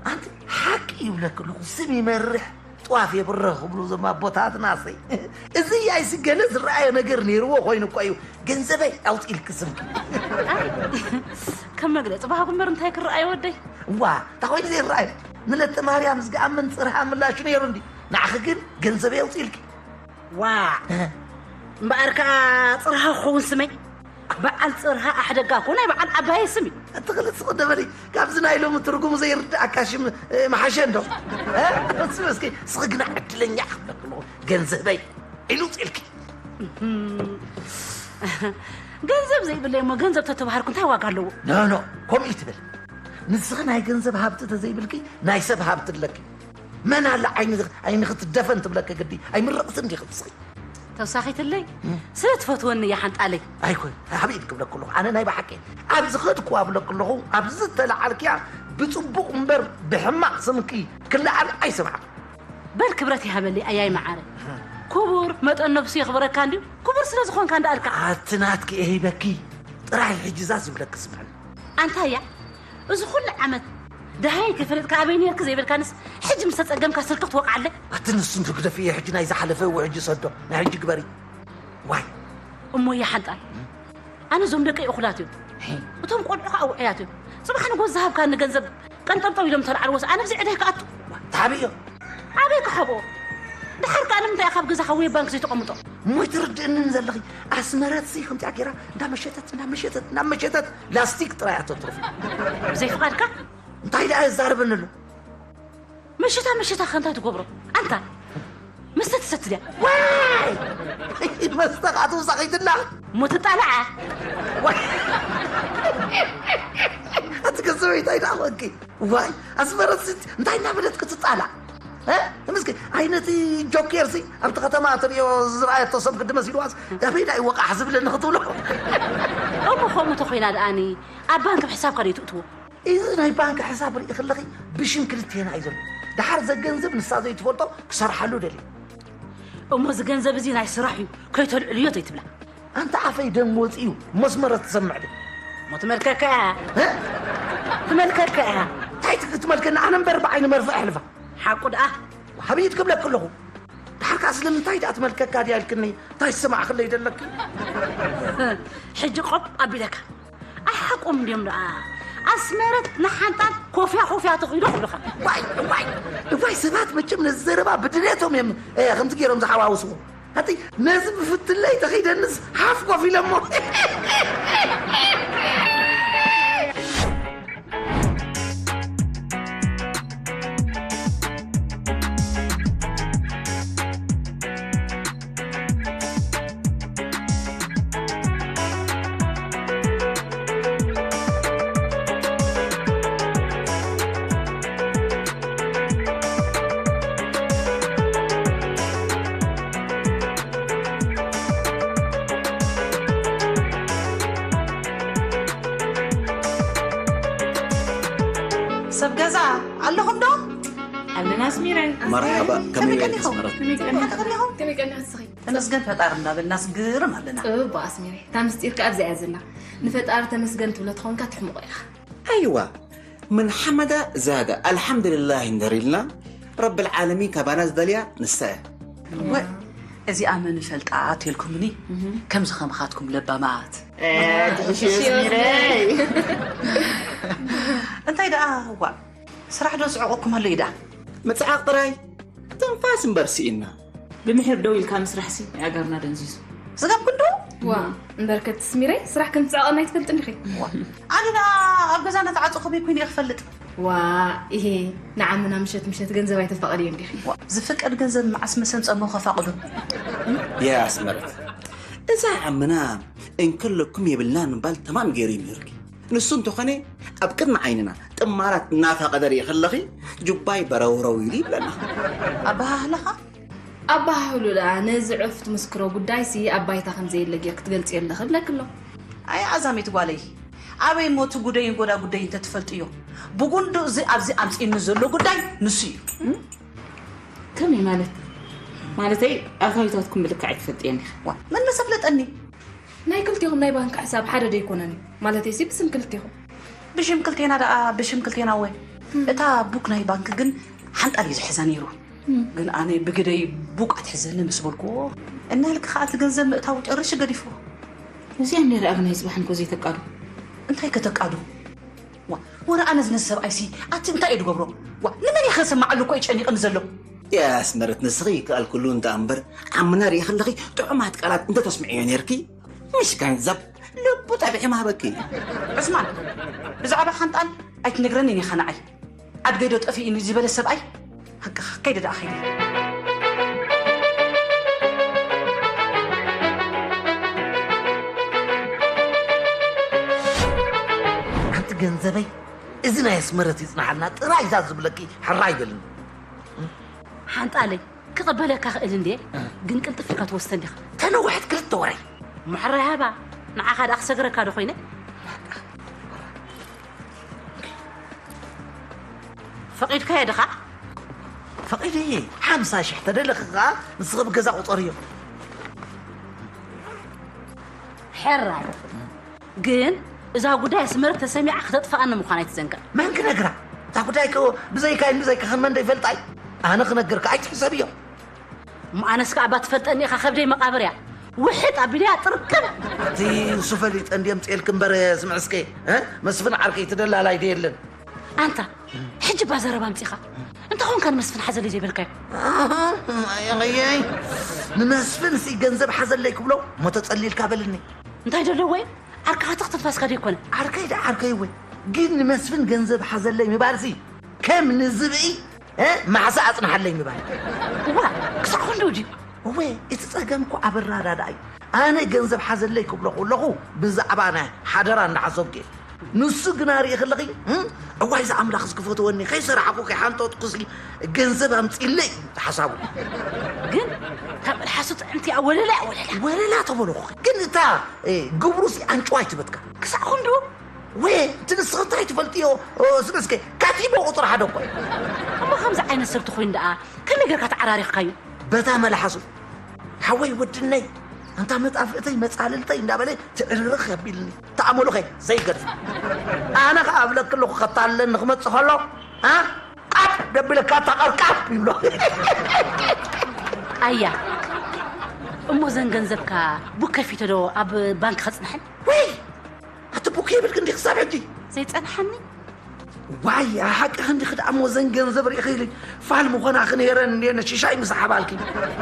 ኣንቲ ሓቂ ይብለክ ኣለኹ፣ ስም ይመርሕ፣ ጥዋፍ የብርህ ክብሉ እዞም ኣቦታትና። እሰይ፣ እዚ ያይሲ ገለ ዝረኣዮ ነገር ነይርዎ ኮይኑ እኮ እዩ። ገንዘበይ ኣውፂልክ ስምኪ። ከም መግለፂ ባህጉ እምበር እንታይ ክረኣዮ ወደይ? እዋ፣ እንታይ ኮይኑ ዘይረኣዮ? ንለተ ማርያም ዝገኣምን ፅርሃ ምላሹ ነይሩ እንዲ። ንዓኺ ግን ገንዘበይ ኣውፂልኪ። ዋ፣ እምበኣር ከኣ ፅርሃ ክኸውን ስመይ። በዓል ፅርሃ ኣሕደጋ እኮ ናይ በዓል ዓባየ ስም እዩ። እቲ ክልተ ስቕ ደበሊ፣ ካብዚ ናይ ሎሚ ትርጉሙ ዘይርድኣካ ሽም፣ እ፣ መሓሸ እንዶ። እ? ስመ እስኪ፣ ስኺ ግና ዕድለኛ ክብለክ ኣለኹ። ገንዘበይ ኢሉ ውፅኢልኪ። ገንዘብ ዘይብለይ እሞ ገንዘብ ተተባሃርኩ እንታይ ዋጋ ኣለዎ? ኖ፣ ኖ፣ ከምኡ ይትበል። ንስኺ ናይ ገንዘብ ሃብቲ ተዘይብልኪ፣ ናይ ሰብ ሃብቲ ኣለኪ። መን ኣለ ዓይኒ-፣ ዓይንኺ ትደፈን ትብለኪ ግዲ? ኣይምረቕትን ዲኺ ንስኺ? ተውሳኺትለይ? እም። ስለ ትፈትወኒ እያ ሓንጣለይ። ኣይኮን፣ ሓቢብ ክብለኪ ኣለኹ። ኣነ ናይ ብሓቂ ኣብዚ ኸድኩዋ ብለኪ ኣለኹ፣ ኣብዚ ዝተለዓልክያ ብጽቡቕ እምበር ብሕማቕ ስምኪ ክለዓል ኣይሰምዓን። በል ክብረት ይሃበለይ ኣያይ መዓረ። እም። ክቡር መጠን ነብሱ የኽብረካ እንድዩ። ክቡር ስለ ዝኾንካ እንዳኣልካ። ኣቲ ናትኪ እየ ሂበኪ። ጥራይ ሕጂ ዛዝ ይብለኪ ስምዕኒ። ኣንታ እያ፣ እዚ ኩሉ ዓመት ደሃይ ከይፈለጥካ ኣበይ ነርኪ ዘይበልካንስ፣ ሕጂ ምስ ተጸገምካ ስልኪ ትወቕዓለ? ኣቲ ንሱ እንዶ ግደፍዮ፣ ሕጂ ናይ ዝሓለፈ ውሕጂ ሰዶ፣ ናይ ሕጂ ግበሪ። ዋይ። እሞ እያ ሓንጣል። ኣነ እዞም ደቀይ እኹላት እዮም። ሄ። እቶም ቆልዑ ከኣ ውዑያት እዮም። ጽባሕ ንጎስ ዝሃብካኒ ገንዘብ ቀንጠብጠብ ኢሎም ተልዓልዎስ፣ ኣነ ብዚ ዕዳይ ክኣቱ። ተሓብዮ። ኣበይ ክኸብኦ? ድሓር ከኣ ንምንታይ ካብ ገዛኻ ወይ ባንክ ዘይተቐምጦ? እሞ ኣይትርድእንን ዘለኺ። ኣስመረትሲ ከምዚኣ ገይራ እንዳመሸተት፣ እንዳመሸተት፣ እንዳመሸተት ላስቲክ ጥራይ እያ ተትርፎ። ብዘይ ፍቓድካ? እንታይ ደኣ የዛርበኒ ኣሎ? መሸታ፣ መሸታ ከ እንታይ ትገብሮ? ኣንታ መስተ ትሰቲ ድያ? ዋይ! መስተ ከኣ ትውሳኺትላ? እሞ ትጣልዓ? ዋይ! ኣቲ ገንዘበይ እንታይ ደኣ ኮንኪ? ዋይ፣ ኣስመረትሲ እንታይ እናበለት ክትጣላዕ? እ? ተመስገን። ኣይ፣ ነቲ ጆኬርሲ ኣብቲ ከተማ ትርእዮ ዝረኣየቶ ሰብ ግዲ መሲልዋስ፣ ኣበይ ደኣ እዩ ወቓሕ ዝብለኒ ክትብሎ? እሞ ከምኡ ተኾይና ደኣኒ፣ ኣብ ባንክ ኣብ ሕሳብካ ዶ ትእትዎ? እዚ ናይ ባንክ ሕሳብ ርኢ ከለኺ ብሽም ክልቴና እዩ ዘሎ። ደሓር ዘገንዘብ ንሳ ዘይትፈልጦ ክሰርሓሉ ደልየ። እሞ እዚ ገንዘብ እዚ ናይ ስራሕ እዩ፣ ከይተልዕልዮ ዘይትብላ። ኣንታ ኣፈይ ደም ወፂኡ መስመረት ትሰምዕ ዶ? እሞ ትመልከካ እያ። እ? ትመልከካ እያ። እንታይ ትክ-፣ ትመልከና? ኣነ እምበር ብዓይኒ መርፍእ ኣሕልፋ። ሓቁ ደኣ። ሃብይት ክብለክ ኣለኹ። ደሓር ከኣ ስለምንታይ ደኣ ትመልከካ ድያ ኢልክኒ? እንታይ ዝሰማዕክለይ ደለኪ? ሕጂ ቆብ ኣቢለካ። ኣይሓቆም እንድዮም ደኣ። ኣስመረት ንሓንጣን ኮፍያ ኮፍያ ተኽኢሉ ክብሉኻ። ዋይ፣ ዋይ፣ ዋይ፣ ሰባት መቸም ነዚ ዘረባ ብድሌቶም እዮም፣ እ፣ ከምዚ ገይሮም ዝሓዋውስዎ። ኣቲ ነዚ ብፍትለይ ተኺደንስ ሓፍ ኮፍ ኢለ እሞ። ኣብ ገዛ ኣለኹም ዶ? ኣለና ኣስሚረ። መርሓባ፣ ከመይ ከመይ ቀኒኹም? ኣስመረት? ከመይ ቀኒኹም? ከመይ ቀኒኹም? ከመይ ቀኒኹም ንስኺ? ተመስገን ፈጣሪ እናበልና ስግርም ኣለና። ጽቡቕ ኣስሚረ። እታ ምስጢር ከኣ ኣብዚኣ እያ ዘላ። ንፈጣሪ ተመስገን ትብሎ ተኾንካ ትሕምቖ ኢኻ። ኣይዋ፣ ምን ሓመዳ ዛዳ ኣልሓምዱሊላህ እንድሪልና፣ ረብል ዓለሚን ካባና ዝደልያ ንሳ እያ። ወ-፣ እዚኣ መን ይፈልጣ ኣትልኩምኒ፣ ከምዚ ከምኻትኩም ለባማት። እ፣ ትሕሽዮ ኣስሚረይ። እንታይ ደኣ፣ ዋእ፣ ስራሕ ዶ ዝዕቆኩም ኣሎ ኢዳ? ምጽዓቕ ጥራይ፣ ትንፋስ እምበር ስኢንና። ብምሒር ደው ኢልካ ምስራሕሲ ኣእጋርና ደንዚዙ። ዝገብኩ እንዶ? ዋ፣ እምበር ከቲ ስሚረይ፣ ስራሕ ከም ትስዕቐና ኣይትፈልጥን ዲኺ? ኣነ ደኣ ኣብ ገዛ እናተዓጸኹ ከመይ ኮይነ እየ ክፈልጥ? ዋ፣ ኢሄ፣ ንዓምና ምሸት ምሸት ገንዘብ ኣይተፋቐድዮ እንዲኺ? ዋ፣ ዝፍቀድ ገንዘብ መዓስ መሰምጸሞ ከፋቕዶ? የኣስመረት፣ እዛ ዓምና እንከለኩም የብልናን ምባል ተማም ገይሩ ይምህርኪ። ንሱ እንተኾነ ኣብ ቅድሚ ዓይንና ጥማራት እናፈቐደ ርኢ ከለኺ ጁባይ በረውረው ኢሉ ይብለና። ኣበሃህላኻ? ኣበሃህሉ ደኣ ነዚ ዕፍ ትምስክሮ ጉዳይሲ ኣብ ባይታ ከም ዘየለ ጌርኪ ትገልጽዮ ኣለኺ እብለኪ ኣሎ። ኣይ ኣዛሚት ጓለይ፣ ኣበይ እሞ እቲ ጉደይን ጎዳ ጉደይን እንተትፈልጥዮ፣ ብጉንዱ እዚ ኣብዚ ኣምጺእኒ ዘሎ ጉዳይ ንሱ እዩ። ከመይ ማለት? ማለተይ ኣታዊታትኩም ብልክዕ ኣይትፈልጥዮን ኢኺ። ዋ፣ መን መሰ ፍለጠኒ? ናይ ክልቴኹም ናይ ባንክ ሕሳብ ሓደ ዶ ኣይኮነን? ማለተይሲ ብስም ክልቴኹም። ብሽም ክልቴና ደኣ፣ ብሽም ክልቴና እወ። እታ ቡክ ናይ ባንክ ግን ሓንጣል እዩ ዝሕዛ ነይሩ። ግን ኣነ ብግደይ ቡክ ኣትሕዘኒ ምስ በልኩዎ፣ እናልክ ከኣ እቲ ገንዘብ ምእታው ጨርሹ ገዲፍዎ። እዚኣ ነይረ ኣብ ናይ ጽባሕ እንኮ ዘይተቃዱ። እንታይ ከተቃዱ? ዋ፣ ወረ ኣነ ዝነዚ ሰብኣይሲ ኣቲ እንታይ እዩ ዝገብሮ? ዋ፣ ንመን እየ ከሰማዓሉ እኮ እዩ ጨኒቕኒ ዘሎ። ያስመረት ንስኺ ይከኣል ኩሉ እንተ እምበር ዓምና ርኢ ከለኺ ጥዑማት ቃላት እንተ ተስምዕዮ ነይርኪ ምስ ገንዘብ ልቡ ጠቢዒ ምሃበኪ። ዑስማን፣ ብዛዕባ ሓንጣል ኣይትነግረንን ኢኻ ንዓይ። ኣድገይ ዶ ጠፊእኒ ዝበለ ሰብኣይ? ሃቅኻ፣ ከይደ ደኣ ኸይደ። ሓንቲ ገንዘበይ፣ እዚ ናይ ኣስመረት ይጽናሓልና ጥራይ እዛ ዝብለኪ ሕራይ በልኒ። ሓንጣለይ፣ ክቕበለካ ክእል እንድየ፣ ግን ቅልጥፍ ኢልካ ትወስደ እንዲኻ። ተነውሐት ክልተ ወረይ። ምሕራይ ሃባ፣ ንዓኻ ደኣ ክሰግረካ ዶ ኮይነ? ፈቒድካዮ ድኻ? ፈቒደ እየ። ሓምሳ ሽሕ ተደለኺ ከኣ ንስኺ ብገዛ ቁጸርዮ። ሕራይ። ግን እዛ ጉዳይ ኣስመረት ተሰሚዓ ክተጥፍኣኒ ምዃና ኣይትዘንግዕ። መን ክነግራ? እታ ጉዳይ ከ ብዘይካይን ብዘይካኽን መን ዶ ይፈልጣ እዩ? ኣነ ክነግር ከኣ ኣይትሕሰብዮ። እሞ ኣነስ ከኣ እባ ትፈልጠኒ ኢኻ፣ ከብደይ መቓብር እያ። ውሕጥ ኣቢለያ ጥርቅም። እቲ ንሱ ፈሊጠ እንድየ ምጽኤልኪ እምበር፣ ስምዒ እስከ፣ እ? መስፍን ዓርከይ እቲ ደላላይ ዶ የለን? ኣንታ፣ ሕጂ እባ ዘረባ ኣምጺኻ። እንታይ ኾንካ ንመስፍን ሓዘለይ ዘይበልካዮ? ኣየኸየይ፣ ንመስፍን ሲ ገንዘብ ሓዘለይ ክብሎ፣ እሞ ተጸሊልካ በልኒ። እንታይ ደለዎ? ዓርክኻ ትኽ ትንፋስካ ዶ ይኮነ? ዓርከይ ደኣ ዓርከይ እወ፣ ግን ንመስፍን ገንዘብ ሓዘለይ ምባልሲ ከም ንዝብኢ፣ እ፣ ማሕሳ ኣጽንሓለይ ምባል። እዋ፣ ክሳዕ ክንድኡ ድዩ? እወ፣ እቲ ጸገም እኮ ኣብ ኣረዳድኣ እዩ። ኣነ ገንዘብ ሓዘለይ ክብሎ ከለኹ ብዛዕባ ናይ ሓደራ እንዳሓሰብኩ እየ። ንሱ ግና ርኢ ከለኺ፣ እም፣ እዋይ፣ እዚ ኣምላኽ ዝክፈትወኒ፣ ከይሰራሕኩ ከይሓንጠጥኩሲ ገንዘብ ኣምጺእለይ እዩ ሓሳቡ። ግን እታ መልሓሱ ጥዕምቲ እያ፣ ወለላ እያ፣ ወለላ። ወለላ ተበልኹ። ግን እታ፣ እ፣ ግብሩሲ ኣንጭዋ ኣይትበትካ። ክሳዕ ክንድኡ? ወየ፣ እቲ ንስኺ እንታይ ትፈልጥዮ? ኦ፣ ስምዒ እስከ፣ ካቲሞ ቁጽሪ ሓደ እኮ እዩ። እሞ ከምዚ ዓይነት ሰብ ተኾይኑ ደኣ ከመይ ጌርካ ተዓራሪኽካዮ? በታ መልሓሱ፣ ሓወይ ወድነይ፣ ኣንታ መጣፍእተይ መጻልልተይ እንዳበለ ትዕርርኽ ኣቢልኒ። ተኣመሉኸ ዘይገድፍ። ኣነ ኸኣ እብለኪ ኣለኹ፣ ከታልለኒ ክመጽእ ከሎ፣ ኣ? ቃፕ ደቢለካ፣ ኣታ ቀርቃፕ ይብሎ። ኣያ፣ እሞ ዘን ገንዘብካ ቡክ ከፊተ ዶ ኣብ ባንክ ከጽንሐን? ወይ! ኣቲ ቡክ የብልክ እንዲ ክሳብ ሕጂ? ዘይጸንሓኒ? ዋይ፣ ሓቂ ክንዲ ክድኣሞ ዘን ገንዘብ ርኢኺ ኢሊ ፋል ምኾና ክነይረን እንዴ ነሽሻይ ምስ ሓባልኪ።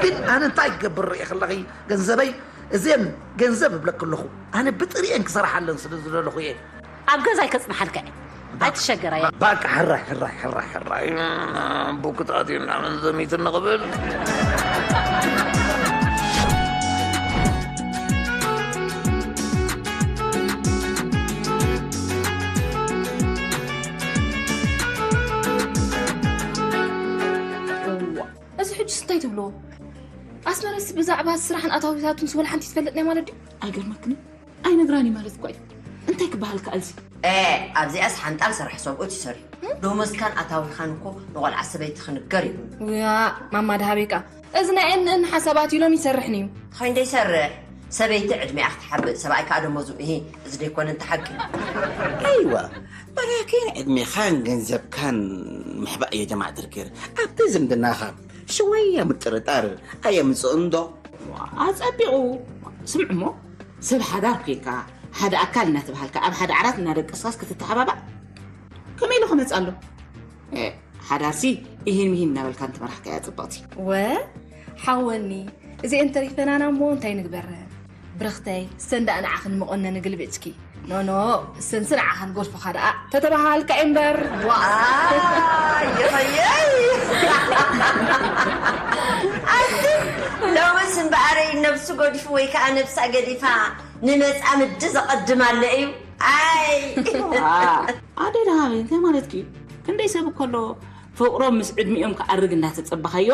ግን ኣነ እንታይ ክገብር ርኢኺ ኣለኺ? ገንዘበይ፣ እዘን ገንዘብ እብለኪ ኣለኹ። ኣነ ብጥሪኤን ክሰርሓለን ስለ ዝደለኹ እየ። ኣብ ገዛይ ከጽንሓልካ እየ። ኣይትሸገር ኣያ። ባቃ ሕራይ፣ ሕራይ፣ ሕራይ፣ ሕራይ። ቡክ ተኣትዩና ምን ዘሚት ንቕብል። እዋ፣ እዚ ሕጅስ እንታይ ትብልዎ? ኣስመረስ ብዛዕባ ስራሕን ኣታዊታቱን ስወላ ሓንቲ ትፈልጥ ናይ ማለት ድዩ? ኣይገርመክን? ኣይነግራኒ ማለት እኮ እዩ። እንታይ ክበሃል ከኣልሲ? ኣብዚኣስ ሓንጣል ስራሕ ሰብኡት ይሰርሑ። ደሞዝካን ኣታዊኻን እኮ ንቆልዓ ሰበይቲ ክንገር ይብሉ። ውያ፣ ማማ ድሃበይካ። እዚ ናይ እንን ሓሳባት ኢሎም ይሰርሕን እዩ። ኸይንደ ይሰርሕ? ሰበይቲ ዕድሜኣ ክትሓብእ፣ ሰብኣይ ከዓ ደሞዙ። እሂ፣ እዚ ደይኮነ እንተ ሓቂ? ኣይዋ፣ በላኪን ዕድሜኻን ገንዘብካን ምሕባእ እዮ ጀማዕ ትርክር። ኣብቲ ዝምድናኻ ሽወያ ምጥርጣር ኣየምፅእን ዶ? ኣጸቢቑ። ስምዕሞ፣ ሰብ ሓዳር ኮይንካ፣ ሓደ ኣካል እናተባሃልካ፣ ኣብ ሓደ ዓራት እናደቀስካስ ክትተሓባባዕ ከመይ ኢሉ ክመጽእ ኣሎ? ሓዳርሲ ኢሂን ሚሂን እናበልካ እንትመራሕካያ ጽብቕቲ። ወ ሓወኒ፣ እዚኤን ተሪፈናና እሞ እንታይ ንግበረ? ብርኽተይ፣ እሰን ደኣ ንዓኽን መቖነኒ ግልብጭኪ። ኖኖ፣ እሰንሲ ንዓኽን ጎድፎኻ ደኣ ተተባሃልካ እምበር። ዋ። ኣየኸየይ። ኣቲ፣ ሎምስ እምበኣረይ ነብሱ ገዲፉ ወይ ከዓ ነብሳ ገዲፋ ንመጻምዲ ዘቐድም ኣለ እዩ። ኣይ። ኣደ ደሃበይ፣ እንታይ ማለትኪ? ክንደይ ሰብ እኮ ኣሎ ፍቕሮም ምስ ዕድሚኦም ክኣርግ እናተጸበኻዮ፣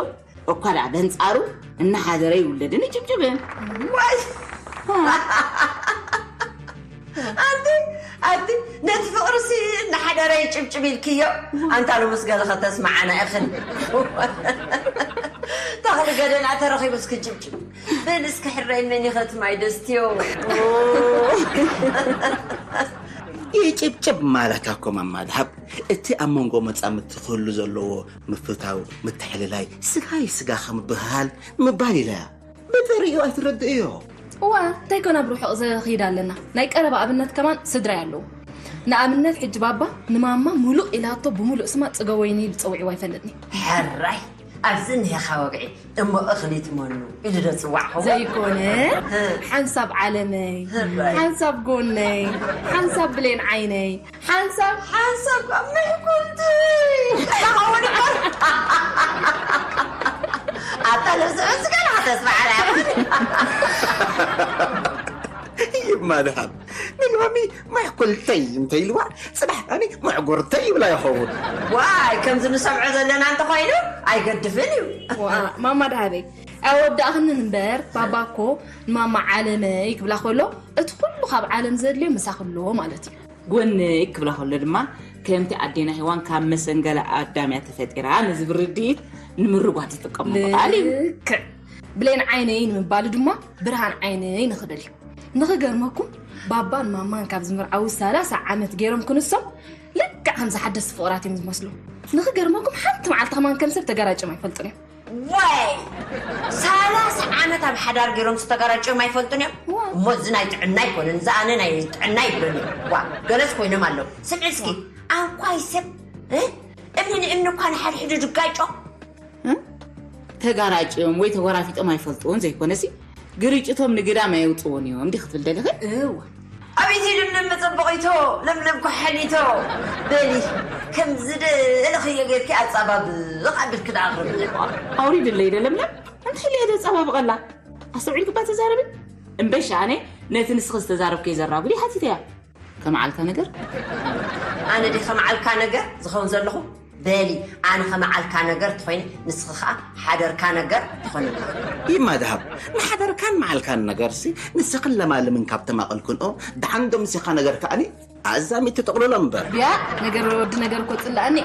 እኳ ደኣ በንጻሩ እናሓደረ ይውለድን ይጭብጭብን። ዋይ! ኣንቲ፣ ኣንቲ፣ ነቲ ፍቕርሲ እናሓደረ ይጭብጭብ ኢልክዮ? ኣንታ ሎምስ ገለ ከተስምዓና ኢኽን። ተኽሊ ገደና ተረኺቡ እስኪ ጭብጭብ። በል እስኪ ሕራይ መን ይኸት ማይ ደስትዮ? ይጭብጭብ ማለት ኣኮ ማማ ድሃብ፣ እቲ ኣብ መንጎ መጻምድቲ ክህሉ ዘለዎ ምፍታው፣ ምትሕልላይ፣ ስጋይ ስጋ ከምብሃል ምባል ኢለ። ብጥሪኡ ኣይትረድእዮ። እዋ፣ እንታይ ኮን ኣብ ርሑቕ ዘኺድ ኣለና? ናይ ቀረባ ኣብነት ከማን ስድራይ ኣለዉ። ንኣብነት፣ ሕጂ ባባ ንማማ ሙሉእ ኢላቶ፣ ብሙሉእ ስማ ጽገወይኒ ኢሉ ጸዊዕዋ ኣይፈልጥኒ። ሕራይ፣ ኣብዚ እኒሄኻ ወግዒ፣ እሞ እኽሊት መኑ ኢሉ ዶ ጽዋዕ ኸውን? ዘይኮነ፣ እ። ሓንሳብ ዓለመይ፣ ሕራይ። ሓንሳብ ጎነይ፣ ሓንሳብ ብሌን ዓይነይ፣ ሓንሳብ፣ ሓንሳብ ካብ ምሕኩልቲ። ኣታ ልብሲ ዕስከ ተስፋ ዓላ። ይማልኻም። ንሎሚ ምሕኩልተይ እንተኢልዋ፣ ጽባሕ ከኣኒ ምዕጉርተይ ይብላ ይኸውን። ዋይ፣ ከምዚ ንሰምዖ ዘለና እንተኾይኑ ኣይገድፍን እዩ። ዋ፣ ማማ ደሃበይ፣ ኣወዳእኽንን እምበር፣ ባባ እኮ ንማማ ዓለመይ ክብላ ከሎ፣ እቲ ኩሉ ካብ ዓለም ዘድልዮ ምሳኽ ኣለዎ ማለት እዩ። ጎነይ ክብላ ከሎ ድማ፣ ከምቲ ኣዴና ሄዋን ካብ መሰንገለ ኣዳም እያ ተፈጢራ ንዝብል ርድኢት ንምርጓድ ዝጥቀመሉ ቃል እዩ። ልክዕ። ብሌን ዓይነይ ንምባሉ ድማ ብርሃን ዓይነይ ንኽብል እዩ። ንኽገርመኩም፣ ባባን ማማን ካብ ዝምርዓዉ ሰላሳ ዓመት ገይሮም ክንሶም፣ ልክዕ ከምዚ ሓደስቲ ፍቑራት እዮም ዝመስሉ። ንኽገርመኩም፣ ሓንቲ መዓልቲ ከማን ከም ሰብ ተገራጭዮም ኣይፈልጡን እዮም። ወይ! ሰላሳ ዓመት ኣብ ሓዳር ገይሮም ዝተጋራጭዮም ኣይፈልጡን እዮም። ዋው። እሞ እዚ ናይ ጥዕና ኣይኮነን፣ እዚ ኣነ ናይ ጥዕና ይብሎን እዩ። ዋ፣ ገለስ ኮይኖም ኣለዉ። ስምዒ እስኪ፣ ኣንኳይ ሰብ፣ እ? እምኒ ንእምኒ እኳ ንሓድሕዱ ድጋጮ። እ? ተጋራጭዮም ወይ ተጎራፊጦም ኣይፈልጡን ዘይኮነሲ፣ ግርጭቶም ንግዳም ኣየውፅዎን እዮም እንዲህ ክትብል ደሊኸ? እዋ። ኣቤት ለምለም መጸበቒቶ፣ ለምለም ኩሓሊቶ። በሊ፣ ከምዚ ደለኽዮ ጌርኪ ኣጻባብቕ ኣቢልኪ ደኣ ኣቕርብለይ። ኣውሪድለይ ዶ ለምለም? እንታይ ኢለ እየ ዘጸባብቐላ? ኣስተውዒልክባ ተዛረቢ። እምበሻ ኣነ ነቲ ንስኺ ዝተዛረብክዮ ዘራጉድ እየ ሓቲተያ። ከመዓልካ ነገር? ኣነ ድየ ከመዓልካ ነገር ዝኸውን ዘለኹ? በሊ፣ ኣነ ከመዓልካ ነገር ትኾይነ፣ ንስኺ ኸኣ ሓደርካ ነገር ትኾኒ። ይማ ደሃብ፣ ንሓደርካን መዓልካን ነገርሲ ንስኽን ለማልምን ካብ ተማቐልክንኦ፣ ደሓን ዶ ምሲኻ ነገር ከኣኒ ኣዛሚት ትጥቕልሎ እምበር። ያ፣ ነገር ወዲ ነገር እኮ ጽላእኒ።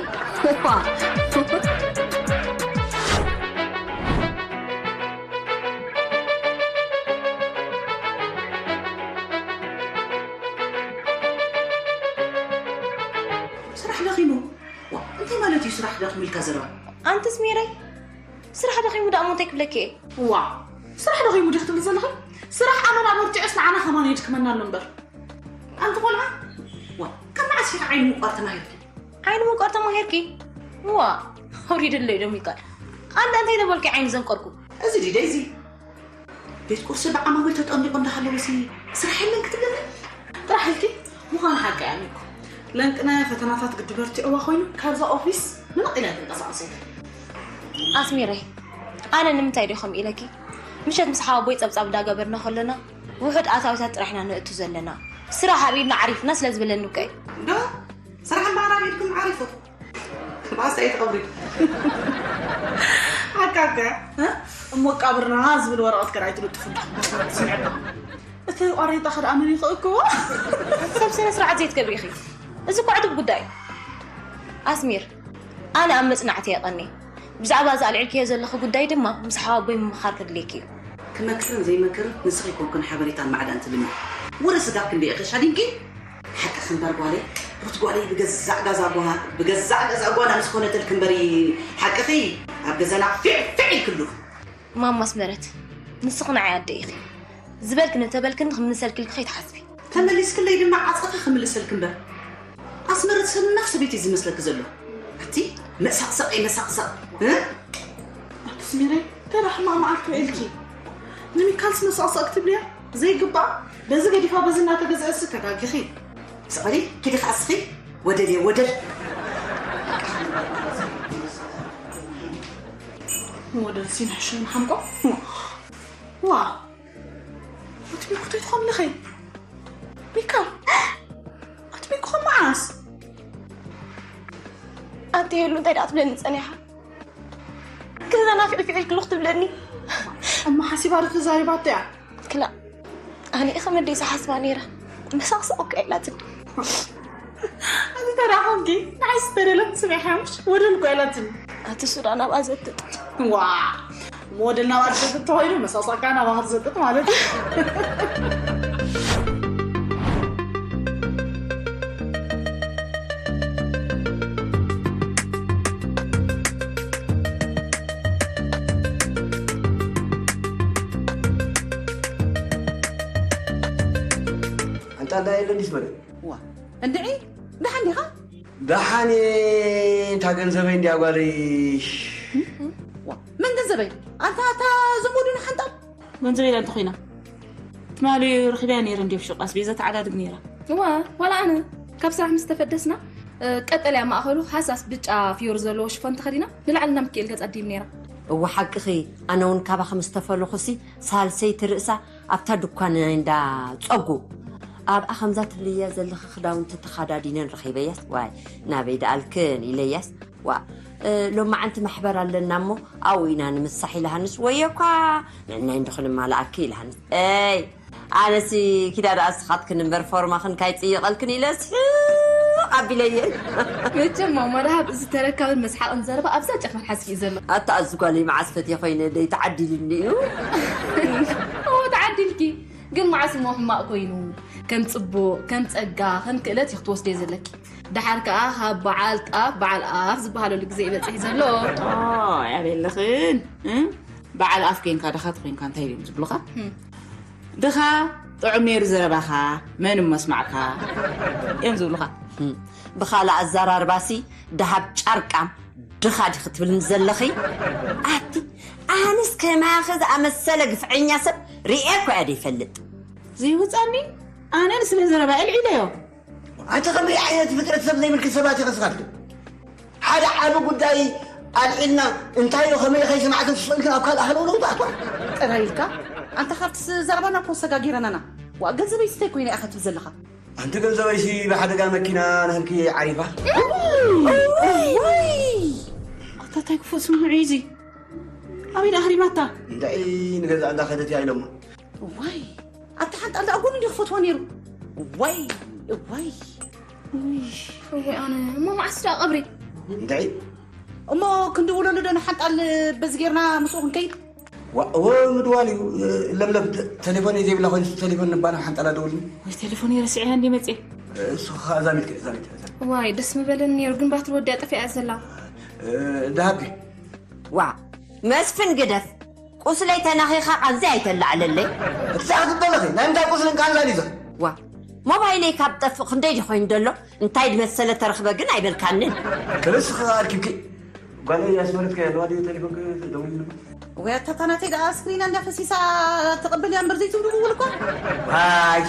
ስራሕ ደኺሙ። ዋ፣ እንታይ ማለት እዩ ስራሕ ደኺሙ ኢልካ ዘረባ? ኣንትስ ሜረይ፣ ስራሕ ደኺሙ ደኣ እሞ እንታይ ክብለኪ እየ? ዋ፣ ስራሕ ደኺሙ ዲኺ ትብሊ ዘለኺ? ስራሕ ኣመና በርቲዑስ ንዓና ከማን የድክመና ኣሎ እምበር። ኣንቲ ቆልዓ፣ ዋ፣ ካብ መዓስ ኢኺ ዓይኒ ምቋር ተማሂርኪ? ዓይኒ ምቋር ተማሂርኪ? ዋ፣ ኣውሪድለይ ዶ ሚካል? ኣንዳ እንታይ ተበልኪ ዓይኒ ዘንቆርኩ? እዚ ድዩ ደይዚ? ቤት ቁርሲ ብዓማዊል ተጠሚቑ እንዳሃለወሲ ስራሕ የለን ክትብለኒ? ጥራሕ ኢልኪ? ምዃኑ ሓቂ እያ ሚኩ። ለንቅነ ፈተናታት ግዲ በርቲዕዋ ኮይኑ ካብዛ ኦፊስ ምንቕ ኢላ ኣይትንቀሳቐስ የለን። ኣስሚረይ፣ ኣነ ንምንታይ ድዮ ከምኡ ኢለኪ? ምሸት ምስ ሓወቦይ ጸብጻብ እንዳገበርና ከለና ውሑድ ኣታዊታት ጥራሕ ኢና ነእቱ ዘለና። ስራሕ ኣብ ኢድና ዓሪፍና ስለ ዝበለኒ እኮ እዩ። ዶ? ስራሕ እምበኣር ኣብ ኢድኩም ዓሪፉ። ማእሰይ ትቐብሪ። ሓቃ እኮ እያ። እ? እሞ ቃብርና ዝብል ወረቐት ከ ኣይትልጥፉ እንዳ መስመር ትስምዐካ። እቲ ተቋሪጣ ከደኣ መን ይኽእክዎ? ሰብ ስነ ስርዓት ዘይትገብሪ ኢኺ። እዚ እኮ ዕቱብ ጉዳይ እዩ። ኣስሚር፣ ኣነ ኣብ መጽናዕቲ የቐኒ። ብዛዕባ እዚ ኣልዒልክዮ ዘለኺ ጉዳይ ድማ ምስ ሓዋቦይ ምምኻር ከድልየኪ እዩ። ክመክርን ዘይመክርን ንስኺ ኣይኮንክን ሓበሬታን ማዕዳን ትብልኒ። ወረ ስጋብ ክንደይ ኢኺ ሻዲንኪ? ሓቂ ክንበር ጓለይ፣ ሩት ጓለይ ብገዛእ ገዛ ጓና፣ ብገዛእ ገዛ ጓና ምስ ኮነተልኪ እምበሪ ሓቅኺ ኣብ ገዛና ፊዕ ፊዕ ኢልክሉ። ማማ ኣስመረት፣ ንስኺ ንዓይ ኣደ ኢኺ። ዝበልክን እንተበልክኒ ክምልሰልኪ ኢልኪ ከይትሓስቢ። ተመሊስክለይ ድማ ዓጸፋ ክምልሰልኪ እምበር። ኣስመረት ሰብ ናፍ ሰበይቲ እዩ ዝመስለኪ ዘሎ። ኣቲ መሳቕሳቕ መሳቕሳቕ፣ እ? ኣቲ ስሚረይ፣ ተራ ሕማቕ መዓልቲ ውዒልኪ። ንሚካልስ መሳቕሳቕ ክትብልያ ዘይግባእ፣ በዚ ገዲፋ በዚ እናተገዝአሲ ተጋጊኺ። ስቕ በሊ፣ ኪዲ ከኣ እስኺ ወደል እየ ወደል። ወደል ሲንሕሽን ሓምቆ። ዋ፣ ኣትሚኩ እንታይ ትኾን ኣለኸ? ሚካ፣ ኣትሚኩ ከም መዓስ? ኣንተ የሉ እንታይ ደኣ ትብለኒ ጸኒሓ? ገዛ ናፊቑ ፊቑ ኢልክሉ ክትብለኒ? እሞ ሓሲባ ዶ ተዛሪባቶ እያ? ክላ፣ ኣነ ኢኸ መደይ ዝሓስባ ነይረ። መሳቕሳቕ እኮ ኢላትኒ። ኣቲ ተዳኸምኪ፣ ንዓይ ዝተደለት ስሚዕካ ምሽ? ወደል እኮ ኢላትኒ። ኣቲ ሱዳን ኣብኣ ዘትጥ። ዋ፣ ሞዴል ናብኣ ዝዘጥጥ ተኾይኑ፣ መሳቕሳቕካ ናባኻ ትዘጥጥ ማለት እዩ። ኣንታ እንታይ የለ እንዲስ በለ። ዋ፣ እንድዒ፣ ደሓን ዲኻ? ደሓን እየ፣ እታ ገንዘበይ እንድያ ጓለይ። ዋ፣ መን ገንዘበይ? ኣንታ፣ እታ ዘመዱ ንሓንጣብ? ገንዘበይ ኢላ እንተኾይና፣ ትማሊ ረኺበያ ነይረ እንድየ ኣብ ሹቕ ኣስቤዛ ተዓዳድግ ነይራ። እዋ፣ ዋላ ኣነ ካብ ስራሕ ምስ ተፈደስና፣ እ፣ ቀጠልያ ማእኸሉ ሃሳስ ብጫ ፍዮሪ ዘለዎ ሽፎን ተኸዲና ንላዕሊ ናብ ሚካኤል ገጻ ትድይብ ነይራ። እወ፣ ሓቅኺ። ኣነ እውን ካባኺ ምስ ተፈለኹሲ፣ ሳልሰይቲ ርእሳ ኣብታ ድኳን ናይ እንዳ ጸጉ፣ ኣብኣ ከምዛ ትብልያ ዘለኺ ክዳውንቲ ተኻዳዲነን ረኺበያስ፣ ዋይ፣ ናበይ ደኣልክን ኢለያስ፣ ዋ፣ እ፣ ሎማዓንቲ ማሕበር ኣለና እሞ ኣብኡ ኢና ንምሳሕ ኢልሃንስ፣ ወዮ እኳ ንዕናይ እንዶ ክንማልኣኪ ኢልሃንስ። እይ፣ ኣነሲ ኪዳ ደኣ ስኻትክን እምበር ፎርማኽን ካይጽይቐልክን ኢለ ስሕቕ ኣቢለየን። መቸም ማማ ደሃብ እዚ ተረካብን መስሓቕን ዘረባ ኣብዛ ጫፍ መልሓስኪ እዩ ዘሎ። ኣታ ኣዚ ጓለይ መዓስ ፈትየ ኮይነ ደይ ተዓዲልኒ እዩ። እዎ ተዓዲልኪ። ግን መዓስ እሞ ሕማቕ ኮይኑ? ከም ጽቡቕ፣ ከም ጸጋ፣ ከም ክእለት እዩ ክትወስደዮ ዘለኪ። ደሓር ከኣ ካብ በዓል ጣፍ በዓል ኣፍ ዝበሃለሉ ግዜ እዩ በጺሑ ዘሎ። ኦ፣ ያቤለኽን፣ እ? በዓል ኣፍ ኬንካ ድኻ ተኾይንካ እንታይ እዮም ዝብሉኻ? ህም። ድኻ ጥዑም ነይሩ ዘረባኻ፣ መን እሞ ኣስማዕካ? እዮም ዝብሉኻ። ህም። ብኻልእ ኣዘራርባሲ፣ ደሃብ ጫርቃም ድኻ ዲኺ ትብልኒ ዘለኺ? ኣቲ፣ ኣነስ ከማኺ ዝኣመሰለ ግፍዐኛ ሰብ ርእየ እኮ እየ ዘይፈልጥ። ዘይውጻኒ፣ ኣነ ንስነ ዘረባ ኣልዒለዮ። ኣንተ ከመይ ዓይነት ፍጥረት ሰብ ዘይምልክት ሰባት ኢኻ ስኻትኪ? ሓደ ዓቢ ጉዳይ ኣልዒልና እንታይ እዩ ከመይ ከይሰማዕክን ትስእልክን ኣብ ካልእ ሃለውለው ትኣትዋ? ጥራይ ኢልካ? ኣንታ ካብቲ ስ-፣ ዘረባና እኮ ሰጋጊረናና። ዋእ ገንዘበይ ስተይ ኮይነ ኢኻ ትብል ዘለኻ? ኣንቲ ገንዘበይሲ ብሓደጋ መኪና ንህልኪ ዓሪፋ። ኣታ እንታይ ክፉእ ስምዒ እዩ እዚ? ኣበይ ደኣ ሃሪማታ? እንታይ ንገዛ እንዳኸደት እያ ኢሎሞ። እዋይ፣ ኣታ ሓንጣል ደኣ ጎኑ እንዲዩ ክፈትዋ ነይሩ። እዋይ፣ እዋይ። እወ ኣነ፣ እሞ መዓስ ደኣ ቀብሪ? እንታይ? እሞ ክንድውለሉ ዶ ንሓንጣል በዚ ጌርና ምስኡ ክንከይድ? ዋ፣ እወ ምድዋል እዩ። ለምለም፣ ተ-፣ ተሌፎን እዩ ዘይብላ ኮይኑስ ተሌፎን ንባና ሓንጣል ኣደውልኒ። ወይ ተሌፎን እየ ረሲዐያ እንዲ መጽየ። እሱ ኸ ኣዛሚትከ፣ ኣዛሚት፣ ኣዛሚት። ዋይ፣ ደስ ምበለኒ ነይሩ፣ ግን ባትሪ ወዲኣ ጠፊኣ እያ ዘላ። እ፣ ደሃብከ? ዋ፣ መስፍን ግደፍ። ቁስለይ ተነኺኻ ቃንዘይ ኣይተላዕለለይ። እቲ ሰዓት ትበለኺ፣ ናይ ምንታይ ቁስልን ቃንዛን እዩ ዘ-? ዋ፣ ሞባይለይ ካብ ጠፍእ ክንደይ ድዩ ኮይኑ ደሎ? እንታይ ድመሰለ ተረኽበ ግን ኣይበልካንን። ክልስኺ ኣርኪብኪ። ጓለይ ኣስመረት ከ ኣለዋ ድዩ ተሌፎንኪ ደዊሉ? ወይ ኣታ እታ ናተይ ደኣ ስክሪና እንዳ ፈሲሳ ትቕብል እያ እምበር ዘይትብሉ እኮ። ኣይ፣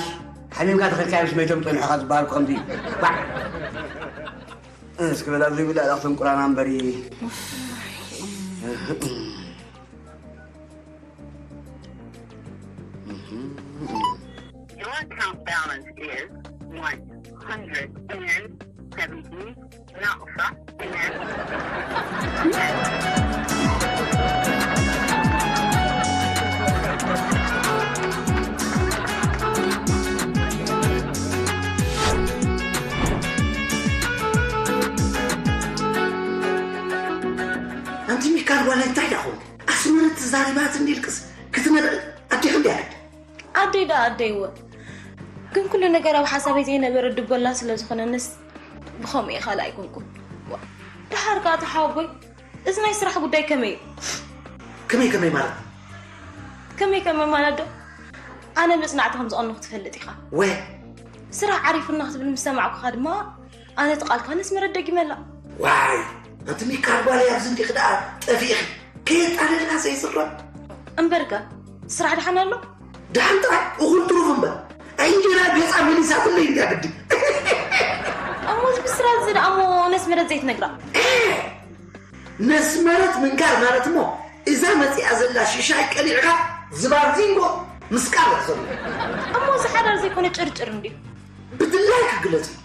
ሓሚምካ ተኸልካዮ ምስ መይቶም ጸኒሖኻ ዝበሃል እኮ ከምዚ እዩ። ባዕ። እስኪ በላ ዘይብላ ኣላኽቶም ቁራና እምበሪ። Your account balance is one hundred and seventy. ኣማት እንዲልቅስ ክትነብዕ ኣዴኺ እንዲያ። ኣደይ ደኣ ኣደይወ፣ ግን ኩሉ ነገር ኣብ ሓሳበይ ዘይነበረ ድበላ ስለ ዝኾነንስ ብኸምኡ ኢኻ ኣይኮንኩን። ደሓር ከኣ ተሓወቦይ፣ እዚ ናይ ስራሕ ጉዳይ ከመይ እዩ? ከመይ ከመይ ማለት? ከመይ ከመይ ማለት ዶ ኣነ መጽናዕቲ ከም ዝቐንኹ ትፈልጥ ኢኻ። ወይ ስራሕ ዓሪፉና ክትብል ምስ ሰማዕኩኻ ድማ ኣነ እቲ ቃልካ ነስመረት ደጊመላ። ዋይ ኣንቲ ሚካል ጓለይ ኣብዚ እንዲኺ ደኣ ጠፊእኺ። ከየጣለልና ዘይስረብ። እምበርከ ስራሕ ደሓን ኣሎ? ደሓን ጥራይ እኹል ትሩፍ እምበር። ኣይ እንጀራ ገጻ መሊሳትለይ እንድያ ግዲ። እሞ እዚ ብስራት እዚ ደኣ እሞ ነስመረት ዘይትነግራ? ነስመረት ምንጋር ማለት እሞ እዛ መጺኣ ዘላ ሽሻይ ቀሊዕካ ዝባርዚንጎ ምስቃር ዘሎ። እሞ እዚ ሓዳር ዘይኮነ ጭርጭር እንድዩ። ብድላይ ክግለጽ እዩ።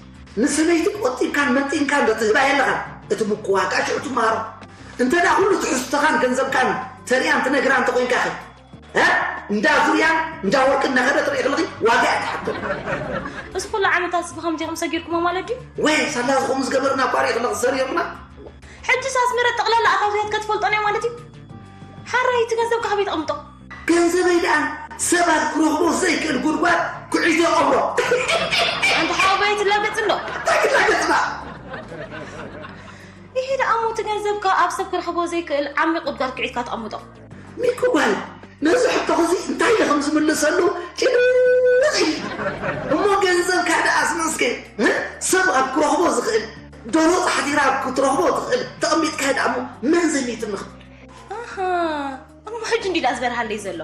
ንሰበይቲ ቆጢብካን መጢንካን ዶ ትህባ የለኻን? እቲ ምኩዋካ ሽዑ ትመሃሮ። እንተ ደኣ ኩሉ ትሕዝቶኻን ገንዘብካን ተሪኣን ትነግራ እንተ ኮይንካ ኸ? እ? እንዳ ዙርያን እንዳ ወርቅን እናኸደ ትርኢ ከለኺ ዋጋ እያ ትሓቶ። እዚ ኩሉ ዓመታት እዚ ብኸምዚ ኢኹም ሰጊርኩሞ ማለት ድዩ? ወይ ሳላ ዝኾም ዝገበርና እኳ ርኢ ከለኺ ሰሪርና። ሕጂ ሳስመረ ጠቕላላ ኣታዊያትካ ትፈልጦ ናይ ማለት እዩ። ሓራይ እቲ ገንዘብካ ካበይ ተቐምጦ? ገንዘበይ ደኣ ሰባት ክረኽቦ ዘይክእል ጉድጓድ ኩዒተ ቀብሮ። ኣንተ ሓወቦይ ትላገጽ እንዶ። እንታይ ክትላገጽና? ይሄ ደኣ እሞ እቲ ገንዘብካ ኣብ ሰብ ክረኽቦ ዘይክእል ዓሚቕ ጉድጓድ ኩዒትካ ተቐምጦ። ሚኩ ጓል ነዚ ሕቶኺ እዚ እንታይ ኢለ ከም ዝምልሰሉ ጭንቕ ኢሉ። እሞ ገንዘብካ ደኣ ኣስነስከ ሰብ ኣብ ክረኽቦ ዝኽእል ዶሮ ጻሕቲራ ኣብ ክትረኽቦ ትኽእል ተቐሚጥካ ደኣ እሞ መን ዘሚትኒ ክብል። ኣሃ እሞ ሕጂ እንዲ ደኣ ዝበርሃለይ ዘሎ።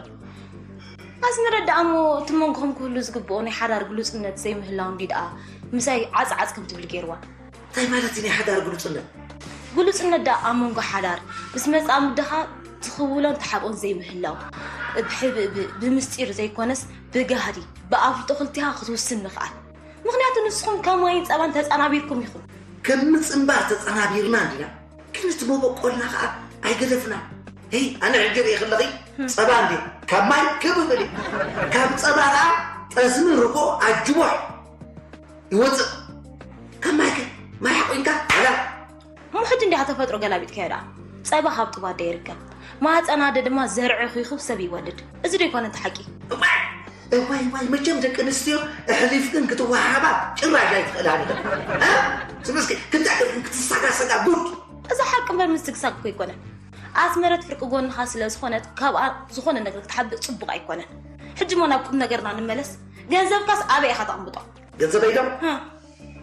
ኣስመረት ደኣ እሞ እቲ መንጎኹም ክህሉ ዝግብኦ ናይ ሓዳር ግሉጽነት ዘይምህላው እንዲ ደኣ ምሳይ ዓጽዓጽ ከም ትብል ገይርዋ። እንታይ ማለት እዩ ናይ ሓዳር ግሉጽነት? ግሉጽነት ደኣ ኣብ መንጎ ሓዳር ምስ መጻምድኻ ትኽውሎን ትሓብኦን ዘይምህላው፣ ብሕብእብእ ብምስጢር ዘይኮነስ ብጋህዲ ብኣፍልጦ ክልቲኻ ክትውስን ምኽኣል። ምኽንያቱ ንስኹም ከም ማይን ጸባን ተጸናቢርኩም ኢኹም። ከም ምጽንባር ተጸናቢርና እንዲና፣ ግን እቲ መበቆልና ኸኣ ኣይገደፍና። ሄይ ኣነ ሕጂ ርኢ ከለኺ ጸባ እንዴ ካብ ማይ ክብ ብል እዩ። ካብ ጸባ ኸኣ ጠስሚ ርጎ ኣጅቦሕ ይወፅእ። ከም ማይከ ማይ ሓቆንካ ኣላ። እሞ ሕጂ እንዲያ ተፈጥሮ ገላቢጥካዮ ደኣ። ጸባ ካብ ጡብ ኣደ ይርከብ። ማህፀን ኣደ ድማ ዘርዒ ኹይኹብ ሰብ ይወልድ። እዚ ዶ ይኮነ እቲ ሓቂ? እዋይ እዋይ እዋይ መቸም ደቂ ኣንስትዮ ኣሕሊፍክን ክትወሃሃባ ጭራሽ ኣይትኽእላን ኢኽን። እ? ስምስኪ ክንታይ ክልክን ክትሰጋሰጋ ጉድ። እዚ ሓቂ እምበር ምስግሳግ እኮ ኣይኮነን። ኣስመረት ፍርቂ ጎንኻ ስለ ዝኾነት ካብኣ ዝኾነ ነገር ክትሓብእ ጽቡቕ ኣይኮነን። ሕጂ እሞ ናብ ቁም ነገርና ንመለስ። ገንዘብካስ ኣበይ ኢኻ ተቕምጦ? ገንዘበይ ዶ?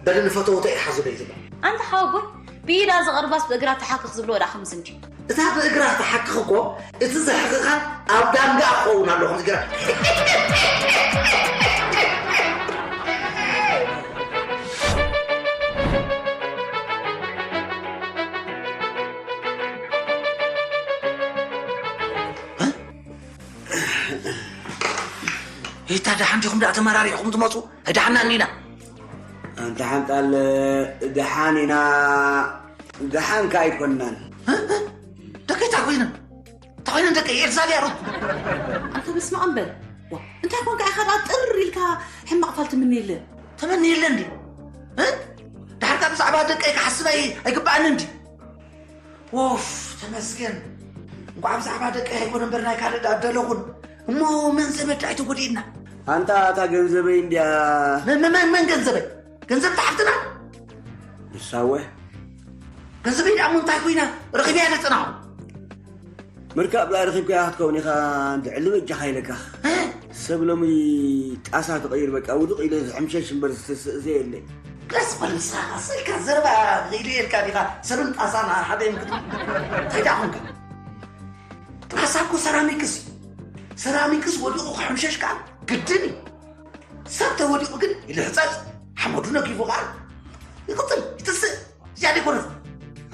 በሊ ንፈተውተይ ሓዙለይ ዝብል። ኣንታ ሓወቦይ ብኢዳ ዝቐርባስ ብእግራ ትሓክኽ ዝብልዎ ደኣ ከምዚ እንድዩ። እታ ብእግራ ትሓክኽ እኮ እቲ ዘሕኽኻ ኣብ ዳንጋ ክኸውን ኣሎ ከምዚ ገይራ። ይታ ደሓን ዲኹም ደኣ ተመራሪሕኹም ትመፁ? ደሓና እኒና። ኣንታ ሓንጣል ደሓን ኢና። ደሓን ከ ኣይኮንናን። ደቂ እንታይ ኮይነን? እንታይ ኮይነን ደቂ ኤልዛቤል ሩት? ኣንተ በስመ ኣብ በል። ዋ፣ እንታይ ኮንካ ኢኻ ደኣ ጥር ኢልካ ሕማቕ ፋል ትምነየለን? ተመንየለን ድዩ? እ? ደሓር ከ ብዛዕባ ደቀይ ክሓስብ ኣይ- ኣይግባኣንን ድዩ? ኦፍ ተመስገን። እንኳዕ ብዛዕባ ደቀይ ኣይኮነ እምበር ናይ ካልእ ደኣ ደለኹን። እሞ መን ዘመድ ደኣ ኣይተጎዲእና? ኣንታ እታ ገንዘበይ እንድያ። መ- መ- መ- መን ገንዘበይ? ገንዘብ ተሓፍትና? ንሳወ ገንዘበይ ደኣ እሞ እንታይ ኮይና? ረኺበያ ደጸናኹ። ምርካብ ደኣ ረኺብካያ ክትከውን ኢኻ ድዕሊ በጃኻ ኢለካ። ሰብ ሎሚ ጣሳ ክቕይር በቃ ውዱቕ ኢለ ሕምሸሽ እምበር ዝተስእ ዘየለ። ቀስ በል ንስኻ ስልካ ዘረባ ክኢሉ ኢልካ ዲኻ ሰብን ጣሳን ሓደ እዮም ክትብል እንታይ ደኣ ኾንካ? ጣሳ እኮ ሰራሚክስ እዩ። ሰራሚክስ ወዲቑ ክሕምሸሽ ከኣ ግድን እዩ። ሰብ ተወዲቑ ግን ይልሕጸጽ፣ ሓመዱ ነጊፉ ከኣ ይቕጽል፣ ይትስእ። እዚኣ ደይኮነት።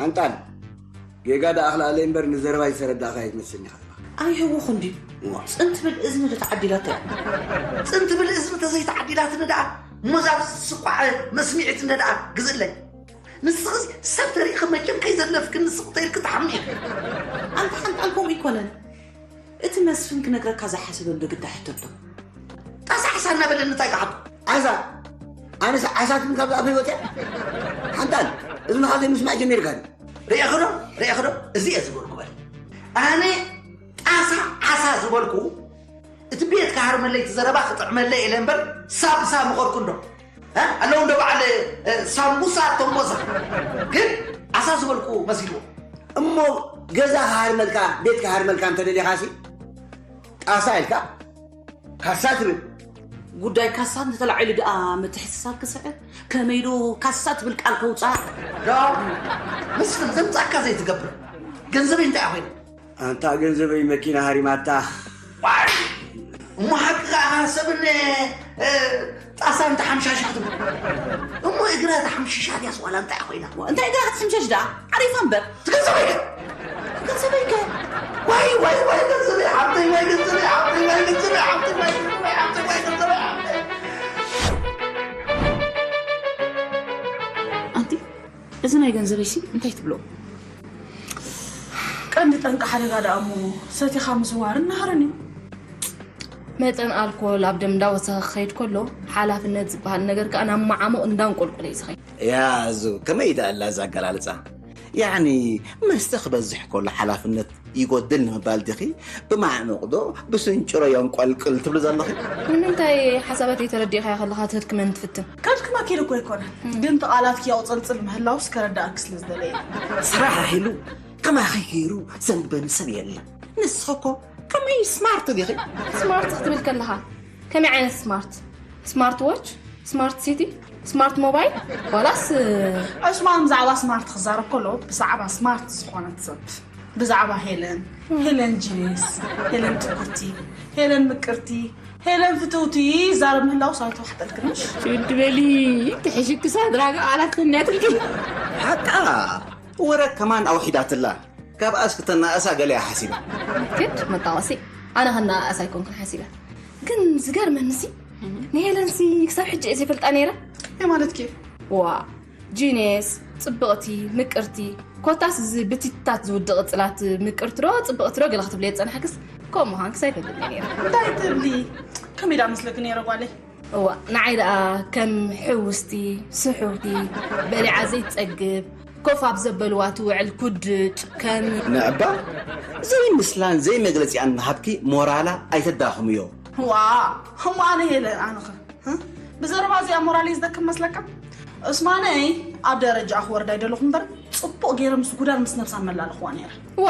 ኣንጣል ጌጋ ደኣ ኣኽልኣለይ እምበር ንዘረባይ ዝተረዳእካ ኣይትመስልኒ ኢኻ። ኣይህውኹን ድዩ? እዋ። ጽን ትብል እዝኒ ዶ ተዓዲላቶ እያ? ጽን ትብል እዝኒ ተዘይተዓዲላትኒ ደኣ እሞ እዛ ስቋዕ መስሚዒት እንደ ደኣ ግዝእለይ። ንስኺ ሰብ ተሪእኺ መቸም ከይዘለፍክኒ ስቕ ተይልኪ ትሓሚ ኢኺ። ኣንታ ሓንጣል ከምኡ ኣይኮነን። እቲ መስፍን ክነግረካ ዝሓሰበ እንዶ ግዳ ሕተቶ። ጣሳዕሳ እናበለኒ እንታይ ክሓቶ? ዓሳ? ኣነስ ዓሳ ትብል ካብዛ ኣፈይ ወፅያ? ሓንጣል እዝንኻ ዘይምስማዕ ጀሚርካ ድዩ? ርኢኽዶ? ርኢኽዶ? እዚ እየ ዝበልኩ በል። ኣነ ጣሳ ዓሳ ዝበልኩ እቲ ቤት ክሃርመለይ፣ እቲ ዘረባ ክጥዕመለይ ኢለ እምበር ሳብ ሳብ ምኸድኩ እንዶ። እ? ኣለዉ እንዶ በዓል፣ እ፣ ሳምቡሳ ቶምቦሳ። ግን ዓሳ ዝበልኩ መሲልዎ። እሞ ገዛ ክሃርመልካ፣ ቤት ክሃርመልካ እንተደሊኻሲ፣ ጣሳ ኢልካ ካሳ ትብል። ጉዳይ ካሳ እንተተላዒሉ ደኣ ምትሕስሳብ ክስዕብ፣ ከመይ ዶ ካሳ ትብል ቃል ከውፅኣ? ዶ መስፍን ዘምፃካ ዘይትገብር ገንዘበይ እንታይ ኮይነ? ኣንታ ገንዘበይ መኪና ሃሪማታ። ዋይ! እሞ ሓቂ ከዓ ሰብን፣ እ፣ ጣሳን ተሓምሻሽ ክትብል። እሞ እግራ ተሓምሽሻ ድያስ ዋላ እንታይ ኮይና? እንታይ እግራ ክትሕምሸሽ ደኣ? ዓሪፋ እምበር። ትገንዘበይ ከ? ገንዘበይ ከ? ዋይ፣ ዋይ፣ ዋይ፣ ገንዘበይ፣ ሓብተይ፣ ዋይ፣ ገንዘበይ፣ ሓብተይ፣ ዋይ፣ ገንዘበይ፣ ሓብተይ፣ ዋይ፣ ገንዘበይ፣ ሓብተይ፣ ዋይ፣ ገንዘበይ፣ ሓብተይ። ኣንቲ፣ እዚ ናይ ገንዘበይሲ እንታይ ትብሎ? ቀንዲ ጠንቂ ሓደጋ ደኣ እሞ ሰቲኻ ምዝዋርን ናህርን እዩ። መጠን ኣልኮል ኣብ ደም እንዳወሰኸ ክኸይድ ከሎ፣ ሓላፍነት ዝበሃል ነገር ከኣ ናብ መዓሙቕ እንዳንቆልቆለ እዩ ዝኸይድ። ያዙ፣ ከመይ ደኣ ኣላ እዛ ኣገላልጻ? ያዕኒ፣ መስተ ክበዝሕ ከሎ ሓላፍነት ይጎድል ንምባል ዲኺ? ብማዕሙቕ ዶ ብስንጭሮ የንቆልቅል ትብሊ ዘለኺ? ንምንታይ ሓሳባተይ ተረዲእካዮ ከለኻ ትህድክመኒ ትፍትን? ከድክመኪ ኢሉ እኮ ኣይኮነን፣ ግን እቲ ቃላትኪ ኣቑጸልጽል ምህላውስ ከረድኣኪ ስለ ዝደለየ። ስራሕ ራሒሉ ከማኺ ገይሩ ዘንበኒ ሰብ የለን። ንስኺ እኮ ከመይ ስማርት ዲኺ? ስማርት ክትብል ከለኻ ከመይ ዓይነት ስማርት? ስማርት ዎች? ስማርት ሲቲ? ስማርት ሞባይል? ዋላስ ዑስማን ብዛዕባ ስማርት ክዛረብ ከሎ ብዛዕባ ስማርት ዝኾነት ሰብ፣ ብዛዕባ ሄለን፣ ሄለን ጂኒስ፣ ሄለን ትኩርቲ፣ ሄለን ምቅርቲ፣ ሄለን ፍትውቲ ይዛረብ ምህላውስ ኣይተዋሕጠልክንሽ? ሽውዲ በሊ፣ ትሕሽክሳ ድራጋ ቃላት ተንያትልኪ። ሓቃ ወረ ከማን ኣውሒዳትላ። ካብኣስ ክተናእሳ ገለ እያ ሓሲባ። ግድ መጣወሲ፣ ኣነ ከናእስ ኣይኮንኩን ሓሲበ። ግን ዝገርመንሲ፣ ንሄለንሲ ክሳብ ሕጂ እየ ዘይፈልጣ ነይረ። እንታይ ማለትኪ? ዋ፣ ጂኔስ፣ ጽብቕቲ፣ ምቅርቲ፣ ኮታስ እዚ ብቲታት ዝውድቕ ጽላት ምቅርቲ ዶ ጽብቕቲ ዶ ገለ ክትብለየ ዝጸናሕክስ፣ ከምኡ ምዃንክስ ኣይፈልጥን እየ ነይረ። እንታይ ትብሊ? ከመይ ደኣ መስለኪ ነይረ ጓለይ? እዋ፣ ንዓይ ደኣ ከም ሕውስቲ፣ ስሑቲ፣ በሊዓ ዘይትጸግብ፣ ኮፍ ኣብ ዘበልዋ ትውዕል ኩድጭ፣ ከም ንዕባ ዘይምስላን ዘይመግለጺኣን እናሃብኪ ሞራላ ኣይተዳኽምዮ። ዋ፣ እሞ ኣነ ሄለ፣ ኣነኸ፣ ህ? ብዘረባ እዚኣ ሞራለይ ዝደክም መስለካ? ዑስማነይ፣ ኣብ ደረጃ ክወርድ ኣይደለኹ እምበር፣ ጽቡቕ ገይረ ምስ ጉዳን ምስ ነብሳን መላለኽዋ ነይረ። ዋ፣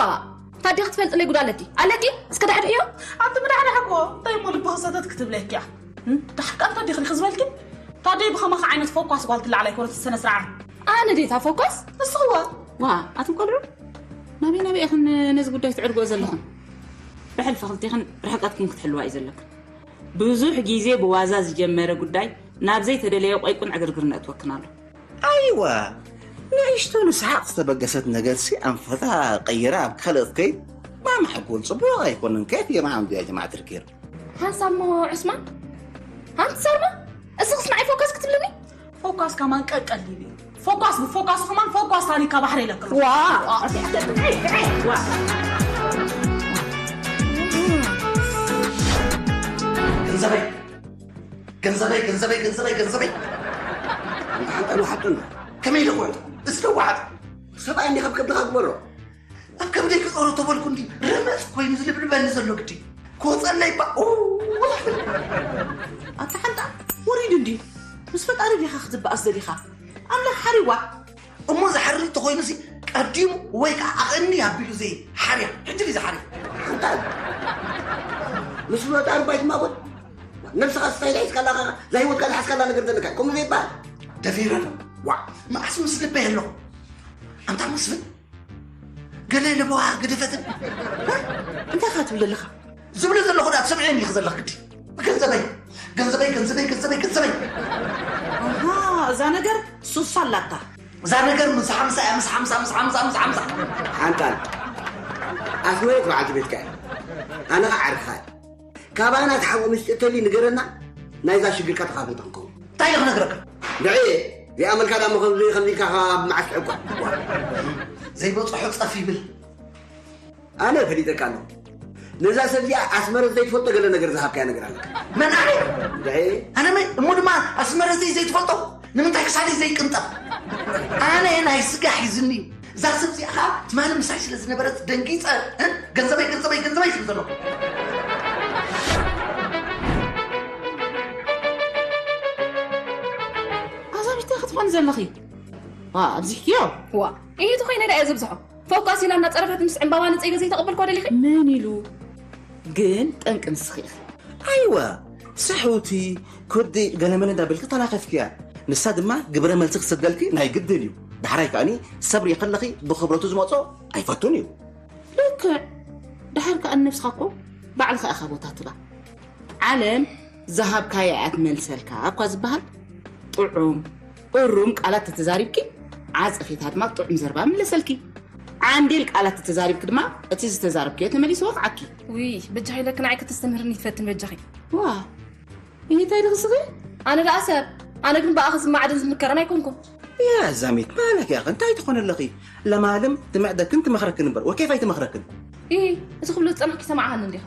ታዲያ ክትፈልጥለይ ጉድ ኣለኪ? ኣለኪ? እስከ ዳሕድሕዮ። ኣንቲ ምዳሕዳሕ እኮ፣ እንታይ እሞ ልቢ ክሰተት ክትብለኪ እያ? እም? ደሓር ከኣ እንታይ ዲኺ ዝበልኪ? ታዲያ ብኸማኺ ዓይነት ፎኳስ ጓል ትለዓል ኣይኮነትን ስነ ስርዓት። ኣነ ዲታ ፎኳስ? ንስኺ እዋ። ዋ፣ ኣቱም ቆልዑ፣ ናበይ ናበይ ኢኽን ነዚ ጉዳይ ትዕርግኦ ዘለኽን? ብሕልፊ ክልቴኽን ርሕቀትክን ክትሕልዋ እዩ ዘለክን። ብዙሕ ግዜ ብዋዛ ዝጀመረ ጉዳይ ናብ ዘይተደለየ ቆይቁን ዕግርግርን ኣእትወክን ኣሎ። ኣይዋ፣ ንእሽቶ ንስሓቕ ዝተበገሰት ነገርሲ ኣንፈታ ቀይራ ኣብ ካልእ ክትከይድ ማማ ሕጉል ጽቡቕ ኣይኮነን። ከየት የማን ያ ጀማዓ ትርኪር። ሃንሳብ እሞ ዑስማን? ሃንቲ ሳርማ? እስኽስ ንዓይ ፎካስ ክትብልኒ? ፎካስ ከማን ቀቀሊል እዩ። ፎካስ ብፎካስ ከማን ፎካስ ታኒካ ባሕሪ ኢለክሎ። ዋ! ዋ! ገንዘበይ! ገንዘበይ፣ ገንዘበይ፣ ገንዘበይ፣ ገንዘበይ! ሓንጣ ንሓጥን። ከመይ ኢለ ክውዕል? እስከ ወሓጥ። ሰብኣይ እንዲ ከብከብካ ግበሮ። ኣብ ከብደይ ክጾሮ ተበልኩ እንዲ ረመጽ ኮይኑ ዝልብልበኒ ዘሎ ግዲ። ክወጸለይ ባ-፣ ኡ-፣ ኣታ ሓንጣ፣ ወሪዱ እንዲ። ምስ ፈጣሪ ዲኻ ክትበኣስ ደሊኻ? ኣምላኽ ሓሪዋ። እሞ ዝሓሪ እንተኾይኑሲ ቀዲሙ ወይ ከዓ ኣቐኒ ኣቢሉ ዘይ ሓርያ። ሕጂ ድዩ ዝሓርያ? ሓንጣ፣ ምስ ፈጣሪ ባይ ድማ በል። ነብስኻ ስታይል ሒዝካላ፣ እዛ ህይወትካ ዝሓዝካላ ነገር ዘለካ፣ ከምኡ ዘይበሃል። ደፊረ ዶ? ዋዕ፣ መዓስ ምስ ልበይ ኣለኹ? ኣንታ መስፍን፣ ገለ ለበዋ ገደፈትን። እንታይ ኢኻ ትብል ዘለኻ? ዝብሎ ዘለኹ ዳ ትሰምዕኒ ኢኺ ዘለኽ ግዲ። ገንዘበይ፣ ገንዘበይ፣ ገንዘበይ፣ ገንዘበይ፣ ገንዘበይ። ኣሃ፣ እዛ ነገር ሱሳ ኣላታ። እዛ ነገር ምስ ሓምሳ እያ፣ ምስ ሓምሳ፣ ምስ ሓምሳ፣ ምስ ሓምሳ። ሓንጣል፣ ኣስመሬት በዓልቲ ቤትካ እያ። ኣነ ኸዓ ዓርክኻ እየ። ካባና እቲ ሓቂ ምስጢር ተልዩ ንገረና፣ ናይዛ ሽግርካ ተኻፈል ክንከውን። እንታይ ኢለ ክነግረካ? ንዒ፣ ዘይኣመልካ ዳሞ ከምዚ፣ ከምዚ ኢልካ ካብ መዓስ ትዕቋ? ዘይበጽሖ ጸፍ ይብል። ኣነ ፈሊጠካ ኣለኹ። ነዛ ሰብ እዚኣ ኣስመረት ዘይትፈልጦ ገለ ነገር ዝሃብካያ ነገር ኣለካ። መን ኣነ? ንዒ። ኣነ መን? እሞ ድማ ኣስመረተይ ዘይትፈልጦ? ንምንታይ ክሳደይ ዘይቅንጠብ? ኣነ ናይ ስጋ ሒዝኒ እዩ። እዛ ሰብ እዚኣ ኸዓ ትማሊ ምሳይ ስለ ዝነበረት ደንጊፀ፣ እ? ገንዘበይ፣ ገንዘበይ፣ ገንዘበይ ዝብል ዘሎ። ኣዛ ሚስቲ ክትኾኒ ዘለኺ? ዋ፣ ኣብዚሕክዮ? ዋ፣ ኢሂ ተኾይነ ደኣ እየ ዝብዝሖ። ፎካስ ኢላ እናጸረፈት ምስ ዕምባባ ንጸይ ገዘይ ተቐበልኳ ደሊኺ? መን ኢሉ? ግን ጠንቂ ንስኺ ኢኺ። ኣይወ፣ ስሕውቲ፣ ኩርዲ፣ ገለመለ እንዳበልኪ ተላኸፍክያ። ንሳ ድማ ግብረ መልሲ ክሰደልኪ ናይ ግድን እዩ። ዳሕራይ ከኣኒ ሰብሪ ከለኺ ብኽብረቱ ዝመጾ ኣይፈቱን እዩ። ልክዕ። ድሓር ከኣ ንነብስኻ እኮ ባዕልኻ ኢኻ ቦታ ትባ። ዓለም ዝሃብካያ እያ ትመልሰልካ እኳ ዝበሃል። ጥዑም እሩም ቃላት ተተዛሪብኪ፣ ዓጸፌታ ድማ ጥዑም ዘረባ ምለሰልኪ። ዓንዴል ቃላት ተተዛሪብኪ ድማ፣ እቲ ዝተዛረብክዮ ተመሊሱ ወቕዓኪ። ውይ፣ በጃኺ ኢለኪ ንዓይ ከተስተምህርኒ ትፈትን በጃኺ። ዋ፣ እንታይ ድኽስኺ? ኣነ ደኣ ሰብ፣ ኣነ ግን ብኣኺ ዝማዕድን ዝምከርን ኣይኮንኩን። ያ ዛሚት፣ ማለክ ያኸ፣ እንታይ ትኾን ኣለኺ? ለማለም ትምዕደክን ትመኽረክን እምበር፣ ወኬፍ ኣይትመኽረክን። ኢ፣ እዚ ክብሎ ዝጸናሕኪ ሰማዕኻኒ እንዲኻ?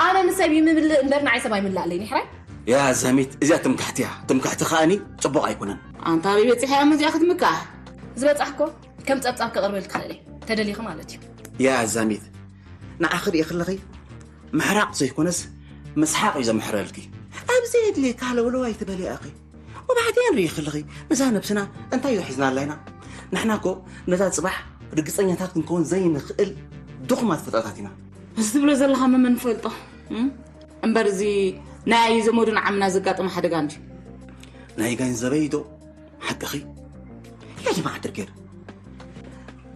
ኣነ ንሰብ ይምልእ እምበር ንዓይ ሰብ ኣይምላእለይን፣ ይሕራይ? ያ ዛሚት፣ እዚኣ ትምክሕቲ እያ። ትምክሕቲ ከኣኒ ጽቡቕ ኣይኮነን። ኣንታ ኣበይ በጺሐ እያ እዚኣ ክትምካሕ? ዝበጻሕኮ ከም ጸብጻብ ከቕርበልኪ ክኽእል እየ፣ ተደሊኺ ማለት እዩ። ያ ዛሚት፣ ንዓኺ ርእየ ከለኺ ምሕራቕ ዘይኮነስ ምስሓቕ እዩ ዘምሕረልኪ። ኣብ ዘየድልየካ ለውለዋይ ትበሊ ኣኺ። ወባዕድያን ርእየ ከለኺ ነዛ ነብስና እንታይ እዩ ሒዝናላ ኢና? ንሕና እኮ ነዛ ጽባሕ ርግጸኛታት ክንከውን ዘይንኽእል ድኹማት ፍጥረታት ኢና። እዚ ትብሎ ዘለኻ መመን ንፈልጦ? እም? እምበር እዚ ናይ ዘመዱን ዓምና ዘጋጠመ ሓደጋ እንድዩ። ናይ ገንዘበይ ዶ? ሓቅኺ? ያ ጀማዓ ድርጌር።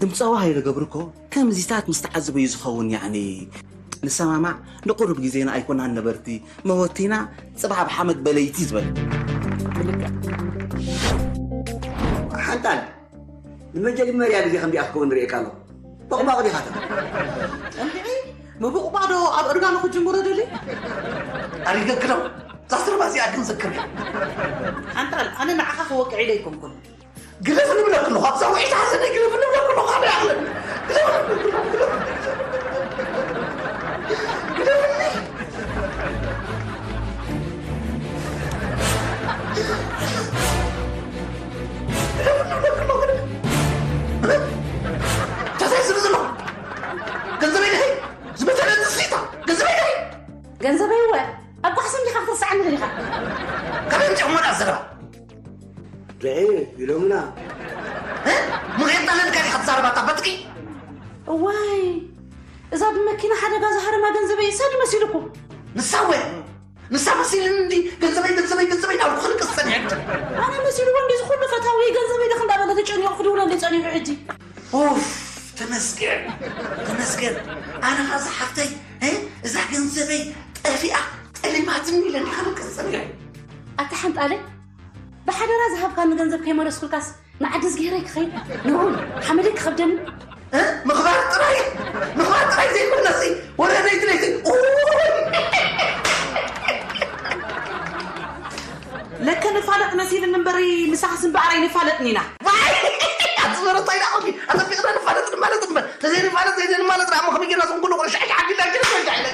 ድምፀዋ ሃይለ ገብሩ እኮ ከምዚታት ምስ ተዓዘበዩ ዝኸውን፣ ያዕኒ፣ ንሰማማዕ፣ ንቁሩብ ግዜና ኣይኮናን ነበርቲ፣ መወቲና፣ ጽባሕ ኣብ ሓመድ በለይቲ ዝበለ። ሓንጣል፣ ንመጀመርያ ግዜ ከምዚኣ ክትከውን ንርእየካ ኣለኹ። ቦቕባቕ ዲኻ ትብል? እንድዒ፣ ምቡቕባቕ ዶ ኣብ እርጋኑ ክጅምሮ ደሊ? ኣሪገግለው፣ እዛ ስርባ እዚኣ ግን ዘክር እያ። ሓንጣል፣ ኣነ ንዓኻ ክወቅዕ ኢለ ኣይኮንኩን። ግደፍ ንብለክ ኣለኹ፣ ኣብዛ ውዒት ሓዘነይ ግደፍ ንብለክ ኣለኹ፣ ኣነ ይኣኽለኒ። ግደፍ ንብለክ ኣለኹ፣ ግደፍ። ግደፍኒ። ግደፍ ንብለክ ኣለኹ፣ ግደፍ። እንታይ ዝብል ዘለኹ? ገንዘበይ ድኸይ? ዝመሰለ ትስሊታ፣ ገንዘበይ ድኸይ? ገንዘበይ እወ፣ ኣብ ጓሕስም ዲኻ ክትርስዓኒ ደሊኻ? ከመይ ምፂኹም ወላ ዘረባ? ድዒ ኢሎምና። እ? ምኽንያት ኣለካ ዲኻ ትዛረብ ኣታ በጥቂ? እዋይ፣ እዛ ብመኪና ሓደጋ ዝሃረማ ገንዘበይ እሳ ድዩ መሲልኩም? ንሳ እወ፣ ንሳ መሲልኒ እንዲ ገንዘበይ፣ ገንዘበይ፣ ገንዘበይ እናበልኩ ክንቅስ ጸኒሐ እንዲ። ኣነ መሲልዎ እንዲ ዝኹሉ ፈታዊ ገንዘበይ ድኽ እንዳበለ ተጨኒቑ ክድውለለይ ጸኒሑ ሕጂ። ኡፍ፣ ተመስገን፣ ተመስገን። ኣነ ኸኣ ዝሓፍተይ፣ እ፣ እዛ ገንዘበይ ጠፊኣ ጠሊማትኒ ኢለ እንዲ ክንቅስ ጸኒሐ። ኣታ ሓንጣለይ፣ ብሓደራ ዝሃብካኒ ገንዘብ ከይመለስኩልካስ ንዓዲ ዝገይረይ ክኸይድ፣ ንቡር ሓመደይ ክኸብደኒ። እ? ምኽባር ጥራይ፣ ምኽባር ጥራይ ዘይኮነሲ፣ ወረ ለይቲ ለይቲ፣ ኡይ! ለከ ንፋለጥ መሲልኒ እምበሪ፣ ምሳኽስ እምበኣር ኣይንፋለጥን ኢና። ዋይ! ኣቲ ዘረታይ ደኣ ኮንኪ? ኣቲ ፍቕረ ንፋለጥ ንማለጥ እምበር፣ ተዘይንፋለጥ ዘይንማለጥ ደኣ እሞ ከመይ ጌርና ስም ኩሉ ቁርሻዕ ሻዕ ቢላ ጀርሶ ሻዕ ኢለ